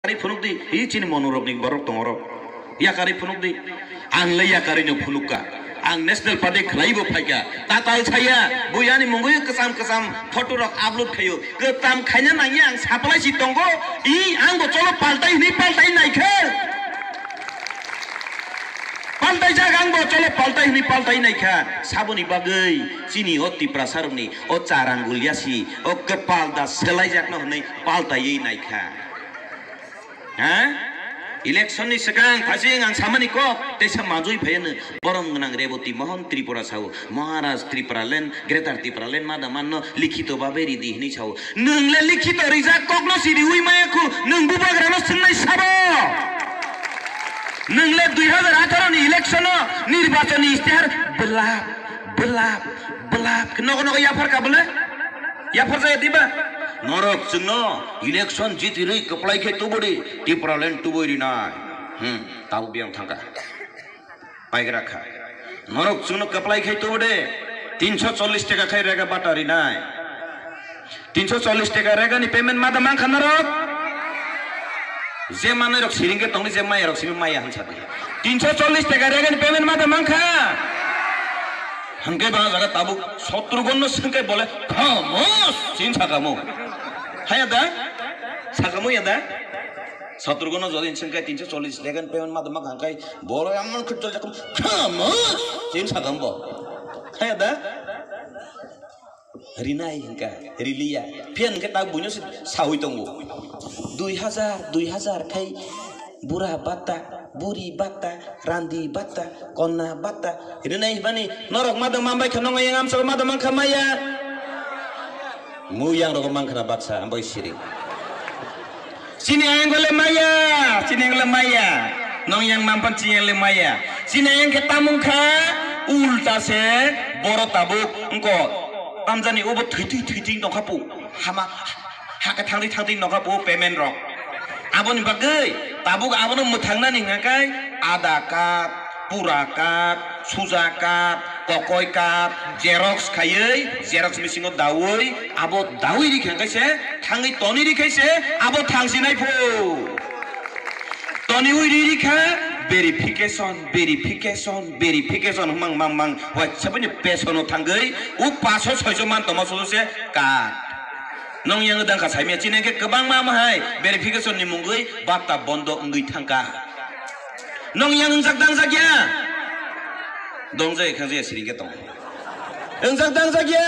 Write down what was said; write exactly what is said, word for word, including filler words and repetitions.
Yakarwi phunuk di, hi chini monorokni borok tongorok. Yakarwi phunuk di. Ang le yakarwi no phunuk ka. Ang National Party khlaiwi bo phai ka. Tatal saya, bo yani mungwi kwcham kwcham photo rok upload khaio. Kwcham khaina nangya ang saplai si tongo. I ang bo cholo paltai hwnwi paltai naikha. Paltaijak ang bo cholo paltai hwnwi paltai naikha. Saboni bagwi chini o Tiprasa rokni o charang gulyasi o kwpal da selaijakno hwnwi paltaiwi naikha. Ha? Election ni swkang thasing ang samani kok teisa manjui phaiano borom gwnang Reboti Mohon Tripura sao Maharaj Tripura land Greater Tripura land mada manno likhito babe ridi hini sao nwng le likhito rijak kok no si riwi maya khu nwng bubagra no swngnai sabo nwng le dui hazar atharo ni election o nirbachon ni istihar belap belap belap nogo nogo yaphar ka bole Yaphar jaya diba? Norok chwngno election jitirwi kwplai khe tubudi Tipraland tubui rinai. Hmm, tabuk biyang thangkha. Paigra kha. Norok chwngno kwplai khe tubudi tinsho chollish taka khai rega bata rinai. Tinsho chollish taka rega ni payment mada mankha norok? Je manai rok siring khe tongni je maya rok simi maya hansa di. Tinsho chollish taka rega ni payment mada mankha? Hwnkhe ba jaga tabuk sotrugonno swngkhe bole khamos sin sakamo. Haya da? Sakamo ya da? Sotrugonno jodi swngkhe tinsho chollish legan payment ma dama hwnkhe boro emon khutjol jakom khamos sin sakam bo. Haya da? Rinai hwnkha, riliya. Phiya hwnkhe tak buino se sawi tongo. Dui hazar, dui hazar khai bura bata, buri bata, randi bata, konna bata. Rinai hwnmani norok mada mambai kha nongo yang amsalo mada mankha maya. Mu yang rogo mankha na baksa ambai siri. Chini ayang le maya, chini ayang le maya. Nong yang mampan chini ayang le maya. Chini ayang khe tamung kha ulta se boro tabuk engko tamjani ubo thwitwi thwitwi nokha pu. Hama hake thangdi thangdi nokha pu payment rok. Aboni bagwi tabuk abono mwthangnani hwnka khe Aadhaar card, pura card, suja card, kokoi card, xerox khaiwi, xerox machine o dawi, abo dawi rikha khe se, thangwi toni rikha se, abo thangsinai phu. Toni wi ri rikha verification, verification, verification, mang, mang, mang, WhatsApp ni pesono thangwi, u paso soiso man toma soso se card. Nong yang dang kha saimya chini ke kwbangma ma hai verification ni mungwi bata bondo wngwi thangka. Nong yang wngjak dangjak ya? Dongjak ya khangjak ya siring ke tong. Wngjak dangjak ya?